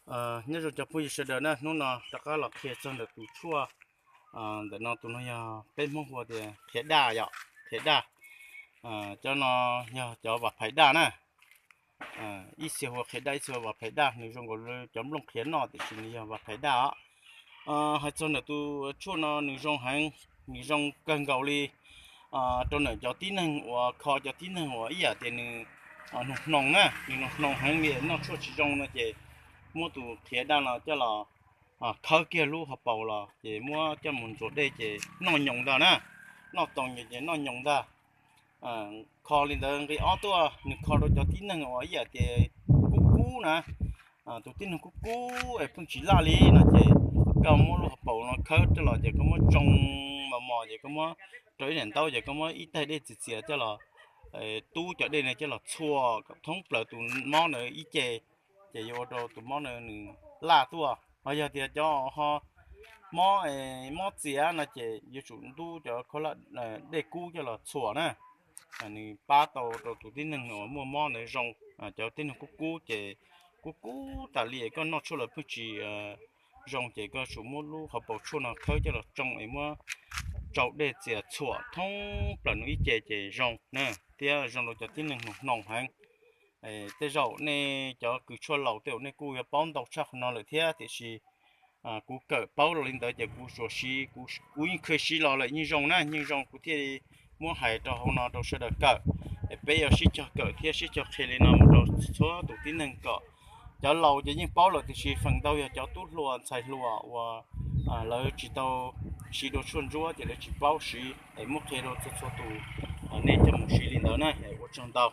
Nyob zoo cov phooj ywg sawv daws na, hnub no rov qab los qhia txog ntawm tus tshuaj ntawm no, tus no yog peb Hmoob hu tias qhiav daj yom, qhiav daj. Cov no yog cov vas phais daj na. Ib txhia hu qhiav daj, ib txhia hu vas phais daj, nws zoo nkaus li cov nplooj qhiav noj tiam sis nws yog vas phais daj os. Hais txog ntawm tus tshuaj no nws zoo heev, nws zoo kawg nkaus li rau ntawm cov tib neeg uas kho, cov tib neeg uas ib yam tias nws hnoos hnoos na, nws hnoos hnoos heev li noj tshuaj tsis zoo no ces muab tus qhiav daj no coj los khawb kiag lub hauv paus los ces muab coj mus ntxuav dej ces noj nyoos ntag na, noj toos ces noj nyoos ntag. Kho li ntawd nqe ob tuaj, nws kho rau cov tib neeg uas ib yam tias kub kub na, tus tib neeg kub kub es pheej tsis laj li no ces koj muab lub hauv paus no khawb coj los ces koj muab tsoo mos mos ces koj muab rau ib daim ntaub ces koj muab ib tais dej txias txias coj los, tub cov dej no coj los txhuam kom thoob plaws tus mob ntawd ib ce, ces yuav ua rau tus mob ntawd nws laj tuaj. Ho yog tias cov ho mob, mob txias no ces yuav tsum ntub cov dej kub coj los txhuam na, nws pab tau rau tus tib neeg uas muaj mob ntawd zoo. Cov tib neeg kub kub ces kub kub tas li koj noj tshuaj los pheej tsis zoo ces koj tsum muab lub hauv paus tshuaj no khawb coj los tsoo es muab tsau dej txias txhuam thoob plaws nws ib ce ces zoo na, thiab zoo rau cov tib neeg hnoos hnoos heev. Tej zaum nej cov kws tshuaj laus tej zaum nej kuj yuav paub ntau tshaj qhov no lawm thiab, tiam sis kuv kawm paub los li ntawd ces kuv tsuas siv, kuv yeej kheev siv los lawm yeej zoo na, yeej zoo kuv thiaj li muab hais rau hauv no rau sawv daws kawm. Es peb yuav sib cog kawm thiab sib cog qhia li no mus rau txhua tus tib neeg kom, cov laus ces yeej paub lawm tiam sis feem ntau yog cov tub hluas ntxhais hluas uas lawv tsis tau siv dua tshuaj ntsuab ces lawv tsis paub siv, es muab qhia rau txhua txhua tus, nej coj mus siv li ntawd na, ua tsaug ntau.